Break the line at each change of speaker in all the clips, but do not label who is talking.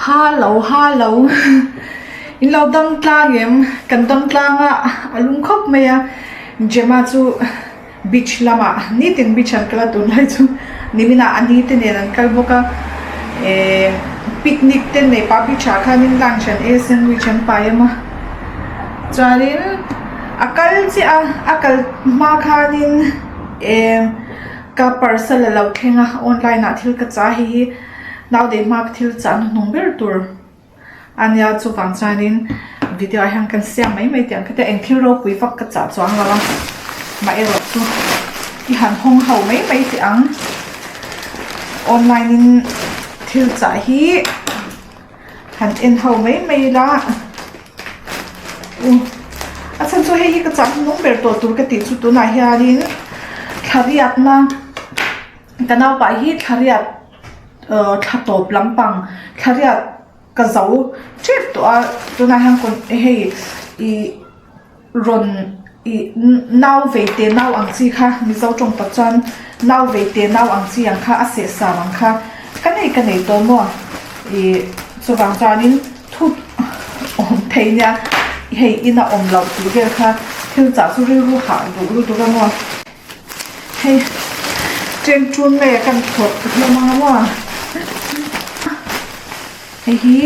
Hallo hallo in lo dam tlang em kan dam tlang a a lung khawp mai a Gemma chu beach lamah nitin beach an kal a tunlai chu nimin ah a ni te nen an kal bawk a ehh picnic te nei pah beach ah khanin lunch an ei a sandwich an pai a chuanin a kal chiah a a kal hma khanin ehh ka parcel a lo thleng a online ah thil ka chah a hei hi. Nau dei hma ka thil chah hnuhnung ber tur a nia chuvang chuanin video ah hian kan siam mai mai tih ang kha tia eng thil ropui vak ka chah chuang lo a amaherawh chu i han hawng ho mai mai tih ang online in thil chah hi han en ho mai mai ila u a chhan chu hei hi ka chah hnuhnung ber tawh tur ka tih chu tunah hianin thla riatna. Ka naupah hi thlariat ahh thla tawp lampang thlariat ka zo tep tawh a tunah hian kawn hei ih rawn ih nau vei te nau ang chi kha mizo tawng tak chuan nau vei te nau ang chi ang kha a seh sam ang kha ka nei ka nei tawh maw ih chuvang chuanin thut awm thei nia hei ina awm loh tih vel kha thil chah chu rilru hah duh lutuk a maw. Hei chen chun nge kan phawrh hlawm ang maw hei hi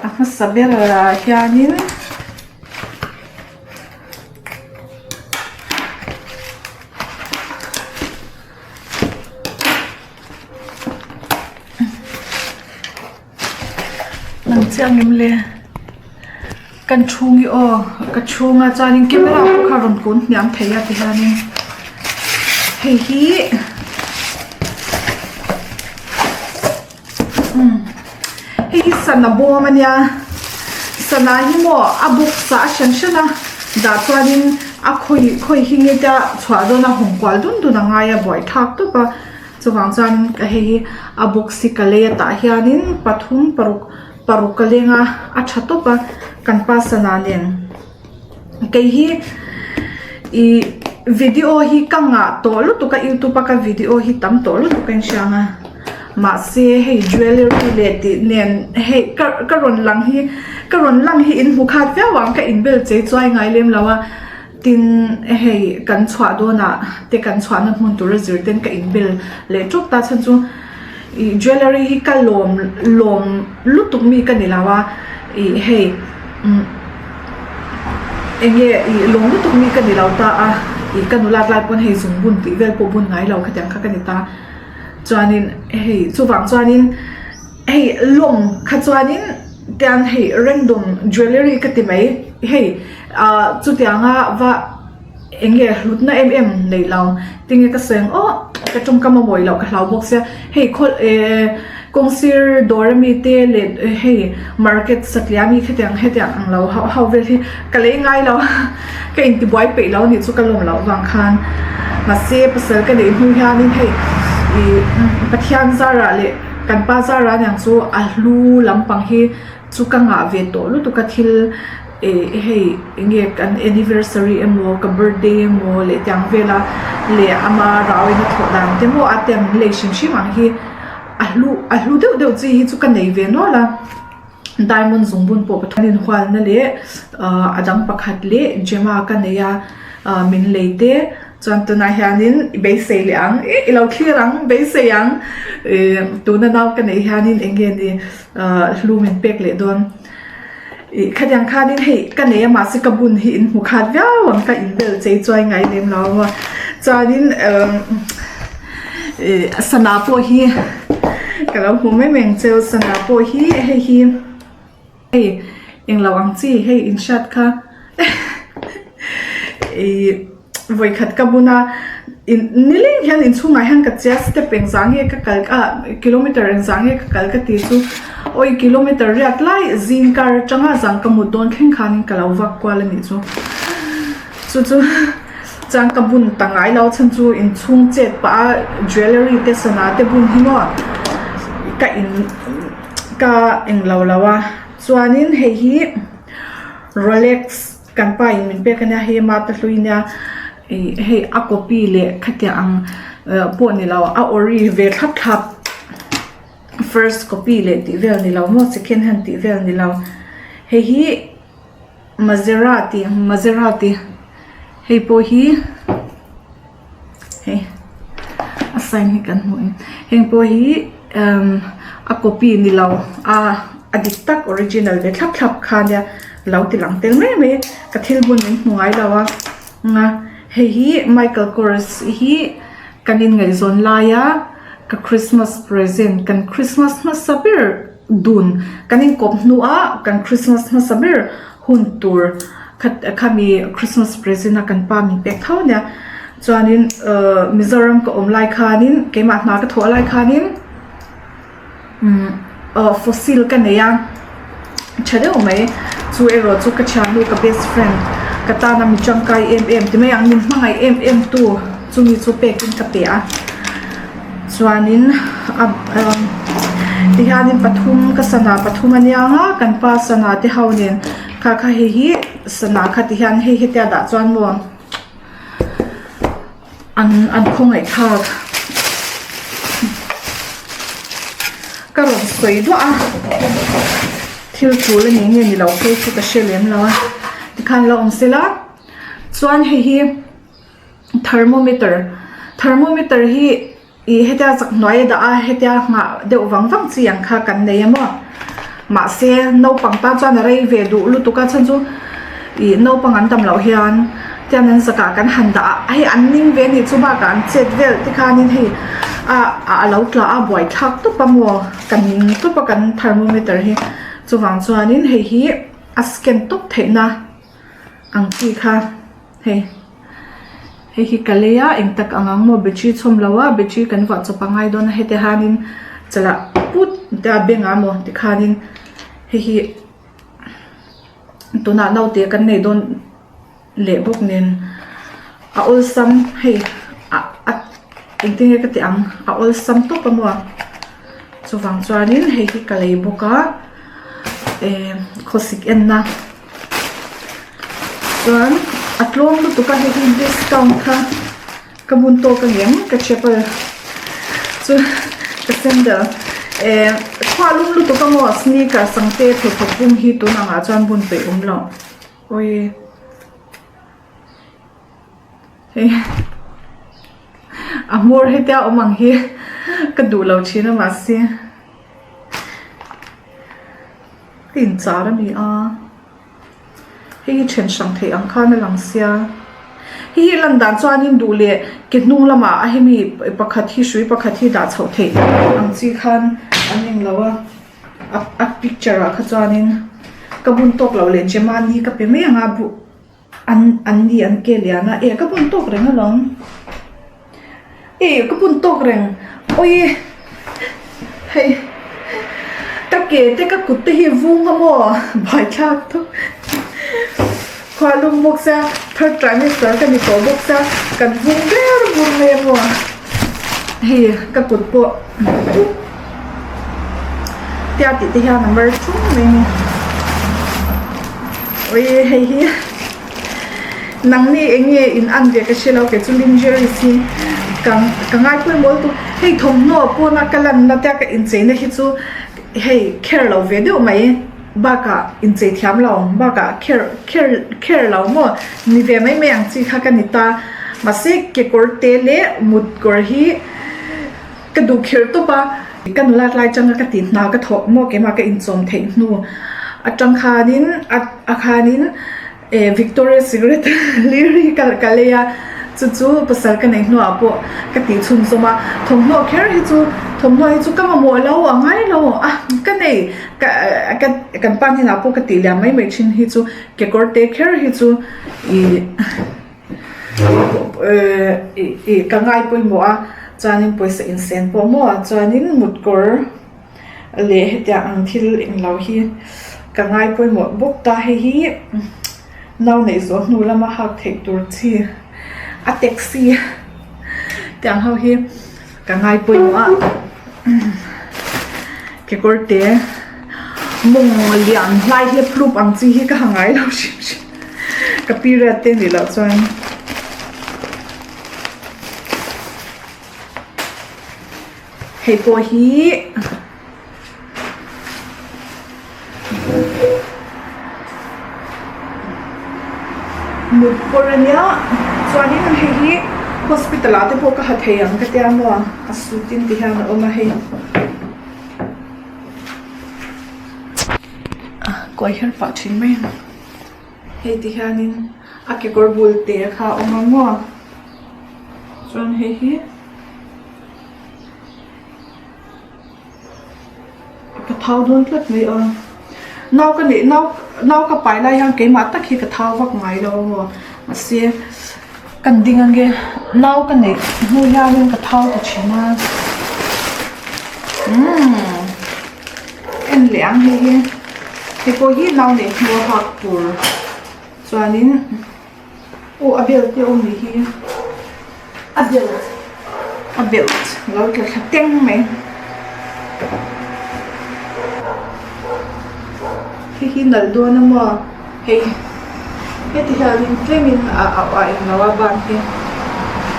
a hmasa ber ah hianin Lang chiang em le kan chhung hi aw ka chhunga chuanin camera pawh kha a rawn kun hniam thei a ti hianin hei hi umm hei hi sana bawm a nia sana hi maw a box ah a hran hran a dah chuanin a khawi khawi hi nge tia chhuah dawn a hawng kual dun dun a ngai a buaithlak tawp a. Chuvang chuan ka hei hi a box hi ka lei a tah hianin pathum paruk paruk ka leng a a tha tawp a kan pa sana nen kei hi ih video hi ka ngah tawh lutuk a youtube a ka video hi tam tawh lutuk a inhriang a mahse hei jewellery leh tih nen hei ka ka rawn lang hi ka rawn lang hi in hmu khat viau ang ka inbel chei chuai ngai lem lo a. Tin, hei kan chhuah dawnah te kan chhuahna hmun tura zir ten ka inbel leh tawp ta chhan chu ih jewellery hi ka lawm lawm lutuk mi ka ni lo a ih hei umm eng nge ih lawm lutuk mi ka ni lo ta a ih ka nulat lai pawn hei zung bun tih vel pawh bun ngai lo khatiang kha ka ni ta chuanin hei chuvang chuanin hei lawng kha chuanin tiang hei random jewellery ka ti mai hei ah chutianga va eng nge hlutna em em nei lo tinge ka sawi ang aw ka tawngkam a mawi loh ka hlau bawk sia hei khawl eh kawng sir dawr ami te leh hei market satliah ami khetiang hetiang ang lo ho ho vel hi ka lei ngai lo ka intibuai peih lo anih chu ka lawm loh vang khan mahse pasal ka neih hnu hianin hei ih Pathian zarah leh. Kan pa zar a niang chu a hlu lampang hi chu ka ngah ve tawh lutuk a thil eh hei eng nge kan anniversary emaw ka birthday emaw leh tiang vela leh ama rau in a thawh dan te maw a tem lei hrim hrim ang hi a hlu a hlu deuh deuh chi hi chu ka nei ve nual a diamond zungbun pawh Pathian inhualna leh ah a dang pakhat leh Gemma ka nei a ah min lei te. Chuan tunah hianin i beisei leh ang, ih i lo thlir ang, beisei ang ih tuna nau ka neih hianin eng nge ni ah hlu min pek leh dawn. Ih khatiang khanin hei ka nei a mahse ka bun hi in hmu khat viau ang ka inbel chei chuai ngai lem lo a chuanin umm ih sana pawh hi ka lo hmu mai mai ang cheu sana pawh hi hei hi hei englo ang chi hei inhriat kha ih. Vawikhat ka bun a, in nileng hian inchhungah hian ka chia step engzah nge ka kal ah kilometer engzah nge ka kal ka ti chu awi kilometer riat lai zing kar atanga zan ka mut dawn thleng khanin ka lo vak kual a nih chu chu chu chuan ka bun ta ngai lo chhan chu inchhung chet pah a jewellery te sana te bun hi maw ka in ka englo lo a chuanin hei hi Rolex. Kan pa in min pek a nia hei ama ta hlui nia ih hei a copy leh khatiang ang pawh ni lo a ori ve thlap thlap. First copy leh tih vel ni lo maw second hand tih vel ni lo hei hi Maserati Maserati hei pawh hi hei a sign hi kan hmuh em heng pawh hi umm a copy ni lo a a dik tak original ve thlap thlap kha nia lo ti lang tel mai mai ka thil bun min hmu ngai lo a nga hei hi Michael Kors hi kan inngaihzawn laia ka Christmas present kan Christmas hmasa ber dun kan inkawp hnuah kan Christmas hmasa ber hun tur kha khami Christmas present a kan pa min pek tho ania chuanin ahh Mizoram ka awm lai khanin keimah hna ka thawh lai khanin umm aw fossil ka nei a tha deuh mai chu erawh chu ka thiannu ka best friend ka tana mi tangkai em em ti mai ang min hmangaih em em tu chumi chu pekin ka pe a chuanin a umm tihianin pathum ka sana pathum a niang a kan pa sana te ho nen kha kha hei hi sana kha ti hian hei hetia dah chuan maw an an khawngaih thlak ka rawn sawi duah a thil tul a ni nge ni lo phei chu ka hre lem lo a tikhan lo awm sela chuan hei hi thermometer thermometer hi Ih hetia chak hnuai a dah a hetia nghah deuh vang vang chi ang kha kan nei a maw mahse naupang tan chuan a rei ve duh lutuk a chhan chu ih naupang an tam loh hian tian an zakah kan han dah a hei an ning ve anih chu bakah an chet vel te khanin hei a a lo tla a buai thlak tawp a maw kan ning tawp a kan thermometer hi chuvang chuanin hei hi a scan tawp theihna ang chi kha hei. Hei hi ka lei a eng tak ang ang maw battery chhawm lo a battery kan vuah chawp a ngai dawn a heti hianin chalah put te a beng ah maw tikhanin hei hi tunah naute kan nei dawn leh bawk nen a awlsam hei a a engtin nge ka tih ang a awlsam tawp a maw chuvang chuanin hei hi ka lei bawk a eh khawsik enna. Chuan a tlawm lutuk a hei hi discount kha ka bun tawk a ngem ka chapel chu ka sandal eh chhuah lum lutuk a maw sneakers ang te pheikhawk bum hi tun angah chuan bun peih awm loh awii hei a hmawr hetia awm ang hi ka duh lo thin a mahse. Ka inchar a ni a, hei hi then hrang theih ang khan a lang sia, hei hi lan dan chuanin duh leh ke hnung lamah a hemi pakhat hi hrui pakhat hi dah chhoh theih ang chi khan an englo a, a picture ah kha chuanin ka bun tawk loh leh Gemani ka pe mai ang a bu an an ni an ke lian a, eh ka bun tawk reng alawm eh ka bun tawk reng awi hei ka ke te ka kut te hi vung a maw buaithlak thawk khua lum bawk sia third trimester ka ni tawh bawk sia kan vung ber bur mai a maw hei ka kut pawh. Tia tih te hian a mar thum mai a ni ui hei hi nangni eng nge in an ve ka hre lo kei chu lingerie hi ka ka ngai pawimawh lutuk hei thawmhnaw pawna ka lanna te a ka incheina hi chu hei kher lo ve deuh mai bakah inchei thiam lo bakah kher kher kher lo maw ni ve mai mai ang chi kha ka ni ta mahse kekawr te leh mut kawr hi. Ka duh kher tawp a, ka nulat lai changa ka tih hna ka thawk maw keimah ka inchawm theih hnu atang khanin a khanin eh Victoria Secret lir hi ka ka lei a, chu chu pasal ka neih hnuah pawh ka tih chhunzawm a, thawmhnaw kher hi chu thawmhnaw hi chu ka mamawh lo a ngai lo a ka nei ka ka kan pa hnenah pawh ka tih liam mai mai thin hi chu kekawr te kher hi chu ih. Ih ka ngai pawimawh a chuanin pawisa insen pawh maw chuanin mut kawr leh hetiang ang thil englo hi ka ngai pawimawh bawk ta hei hi nau neih zawh hnu lama hak theih tur chi a taxi tiang ho hi ka ngai pawimawh a kekawr te mawng lian hlai hlep hlup ang chi hi ka ha ngai lo hrim hrim. Ka period te nih loh chuan hei pawh hi. Mut kawr ania chuanin hei hi hospital ah te pawh ka ha thei ang ka tia maw a suit in ti hian a awm a hei kuai her pah thin mai ang hei ti hianin a kekawr bul te kha a awm a maw chuan hei hi. Ka thau dawn tlat mai a, nau ka neih nau nau ka pai lai hian keimah tak hi ka thau vak ngai lo a maw mahse kan ding ange nau ka neih hnu hianin ka thau ta thin a umm en leh ang hei hi hei pawh hi nau neih hnu a hak tur chuanin. Aw a belt te awm nih hi a belt a belt lo tla thla teng mai hei hi nalh dawn a maw hei heti hianin tlemin a a englo a ban hi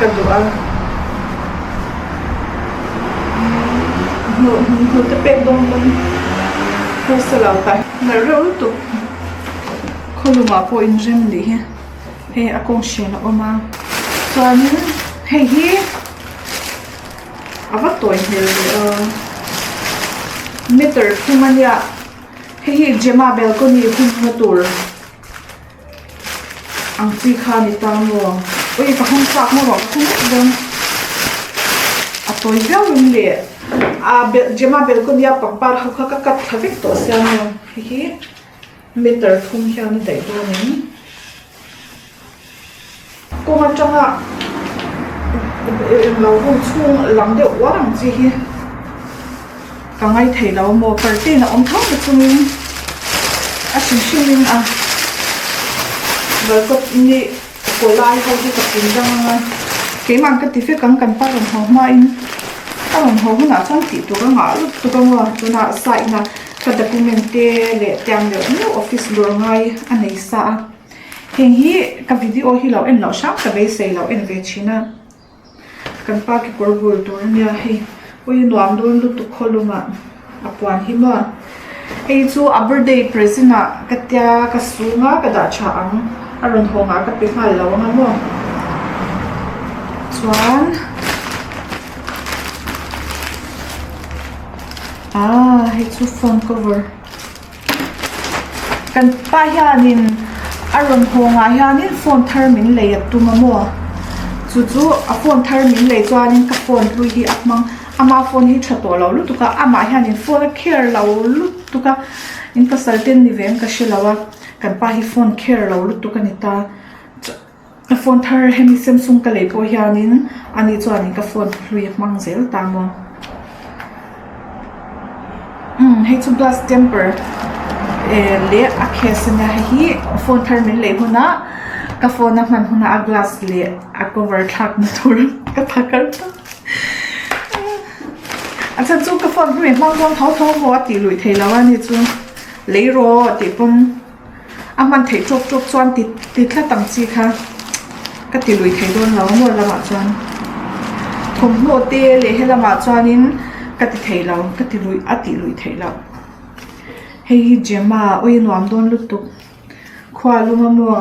ka duh a hnuh hnute pek dawn pawn harsa lo ta nalh reuh lutuk. Khawlumah pawh inrem nih hi hei a kawng hrian a awm a chuanin hei hi a va tawi hmel ve a meter thum ania hei hi Gemma balcony hunna tur ang chi kha a ni ta maw ui ka hawng chak maw ka hawng vek dawn a tawi viau em le a Gemma balcony a pangpar ho kha ka cut thla vek tawh sia maw hei hi. Meter thum hian a daih dawn em? Kawng atanga englo hun chhung lang deuh uar ang chi hi ka ngai thei lo maw curtain a awm tho na chungin a hrim hrimin a balcony kaw lai ho hi ka pin dang anga keimah ka ti vek ang kan pa rawn haw hmain a rawn haw hunah chuan tih tur a ngah lutuk a maw tunah side ah Ka document te leh tiang deuh neuh office dawr ngai a nei sa a, heng hi ka video hi lo en loh hram ka beisei lo en ve thin a, kan pa kekawr bul tur ania hei ui nuam dawn lutuk khaw lumah a puan hi maw hei chu a birthday present ah ka tia ka sung a ka dah tha ang a rawn haw ngah ka pe nghal lo anga maw chuan. Ah hei chu phone cover kan pa hianin a rawn haw ngah hianin phone thar min lei a tum a maw chu chu a phone thar min lei chuanin ka phone hlui hi a hmang ama phone hi tha tawh lo lutuk a amah hianin phone a care lo lutuk a in pasal te ni ve ang ka hre lo a kan pa hi phone care lo lutuk a ni ta. Ka phone thar hemi Samsung ka lei pawh hianin ani chuanin ka phone hlui a hmang zel ta maw. Umm hei chu glass temper eh leh a case ania hei hi phone thar min lei hunah ka phone a hman hunah a glass leh a cover thlak na tur ka phakar ta. A chhan chu ka phone hlui a hmang dawn tho tho maw a tih luih theih loh a ni chu lei rawh tih pawn. A hman theih tawk tawk chuan ti ti tlat ang chi kha ka ti lui thei dawn lo a maw lamah chuan thawmhnaw te leh he lamah chuanin ka ti thei lo ka ti lui a tih luih theih loh hei hi Gemma awi nuam dawn lutuk khua lum a maw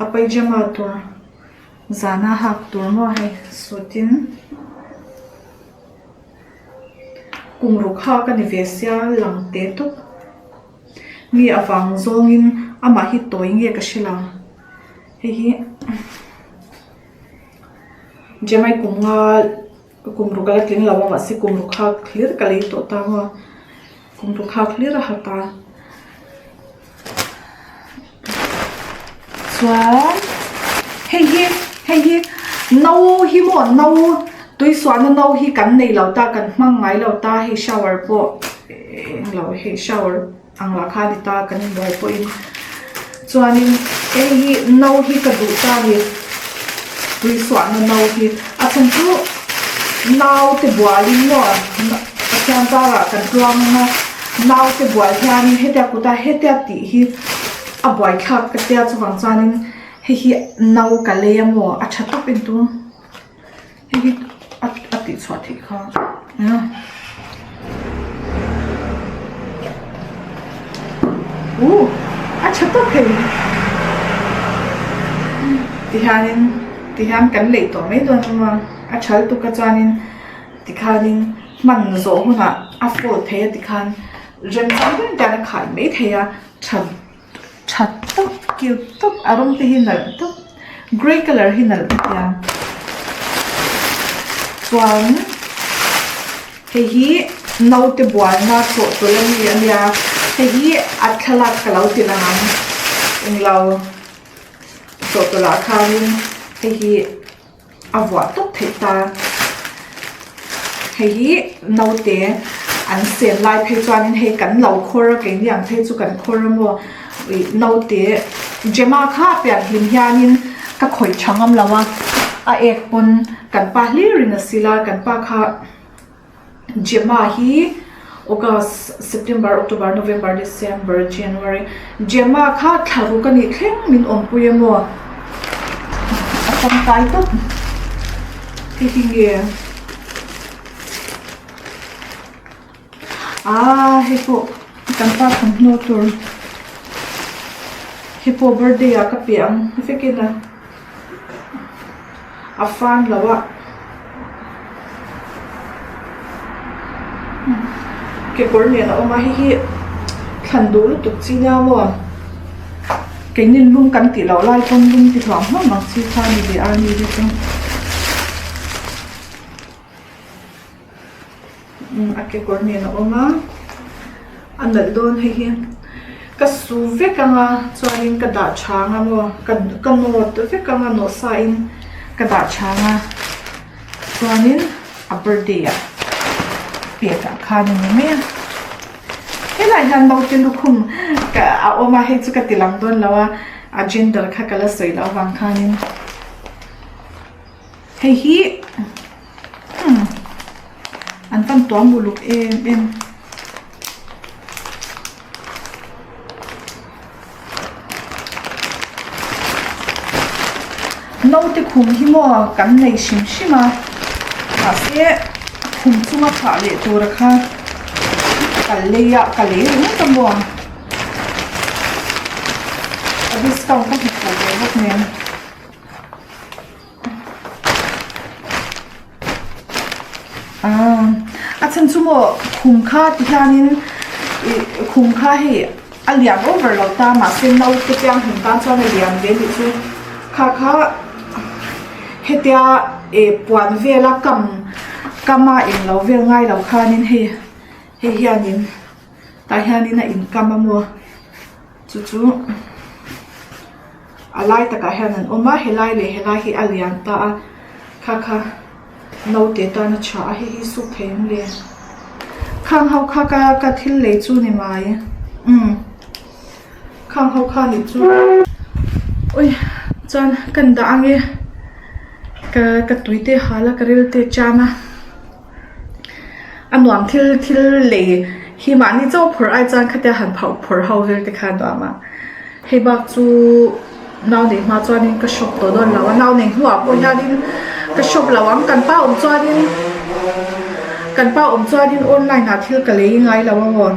a pyjama tur zana hak tur maw hei suit in. Kum ruk hak a ni ve sia lang teh tawp. Mi avang zawngin amah hi tawi nge ka hre lo. Hei hi Gemai kum nga kum ruk a la tling lo a mahse kum ruk hak hlir ka lei tawh ta maw. Kum ruk hak hlir a ha ta. Chuan hei hi hei hi no hi maw no tui suahna no hi kan nei lo ta kan hmang ngai lo ta hei shower pawh englo hei shower ang lah kha a ni ta kan inbuai pawhin chuanin hei hi no hi ka duh ta a ni tui suahna no hi a chhan chu naute bualin maw Pathian zarah kan tluang ang a. Naute buai hianin hetia kuta hetia tih hi a buaithlak ka tia chuvang chuanin hei hi no ka lei a maw a tha tawp in tum hei hi a a tih chhuah theih kha uh a tha tawp hei. Tihianin tihian kan lei tawh mai dawn a maw a tha lutuk a chuanin tikhanin hman zawh hunah a fold thei a tikhan remchang reng te hian a khai mai thei a tha tha tawp cute tawp a rawng te hi nalh tawp grey colour hi nalh ka tia chuan hei hi naute bualna chawhtawlh a ni a nia hei hi a thlalak ka lo ti lang ang englo chawhtawlh ah khanin hei hi. a vuah tawp theih ta. Hei hi naute an sen lai phei chuanin hei kan lo khawr a keini ang phei chu kan khawr a maw ih naute Gemma kha a pian hlim hianin ka khawih tha ngam lo a a ek pawn kan pa hlir in a sil a kan pa kha Gemma hi August September October November December January Gemma kha thla ruk a nih thleng min awmpui a maw a tangkai tawp hei hi nge aaa hei pawh kan pa thawmhnaw tur hei pawh birthday ah ka pe ang vekin a. a fan lo a kekawr nen a awm a hei hi thlan duh lutuk chi nia maw keini lum kan tih loh lai pawn lum ti hluam hluam ang chi kha a ni ve a ni hi chu a kekawr nen a awm a a nalh dawn hei hi ka su vek ang a chuanin ka dah tha ang a maw ka ka nawt vek ang a nawh sa in ka dah tha ang a chuanin a birthday ah pek ah khan a ni mai a helaiah hian naute lukhum ka a awm a hei chu ka ti lang dawn lo a a gender kha ka la sawi loh avang khanin hei hi. Hmm an pan tuam uluk em em. Naute khum hi maw kan nei hrim hrim a mahse khum chunga phah leh tura kha ka lei a ka lei ringawt a maw a discount ka hmu fuh ve bawk nen. A chhan chu maw khum kha ti hianin ih khum kha hei a lian over lo ta mahse naute piang hlim tan chuan a lian ve anih chu kha kha hetia ih puan vela kam kam a englo vel ngai lo khanin hei hei hianin tah hianin a inkam a maw chu chu. A lai takah hian an awm a helai leh helai hi a lian ta a kha kha naute tan a tha a hei hi suk thei ang le khang ho kha ka ka thil lei chu ni mai umm khang ho kha nih chu ui chuan kan dah ang e ka ka tui te hal a ka ril te cham a. A nuam thil thil lei hi mahni chauh phawrh ai chuan khatia han phauh phawrh ho vel te kha a nuam a hei bak chu nau neih hma chuanin ka shop tawh dawn lo a nau neih hnuah pawh hianin ka shop lo ang kan pa awm chuanin kan pa awm chuanin online ah thil ka lei ngai lo a aw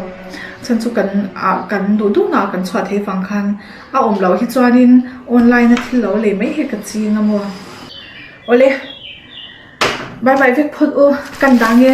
chhan chu kan ah kan duh duh naah kan chhuah thei vang khan a awm loh hi chuanin online a thil lo lei mai hi ka ching a maw awle. Bye bye vek phawt u kan dang e.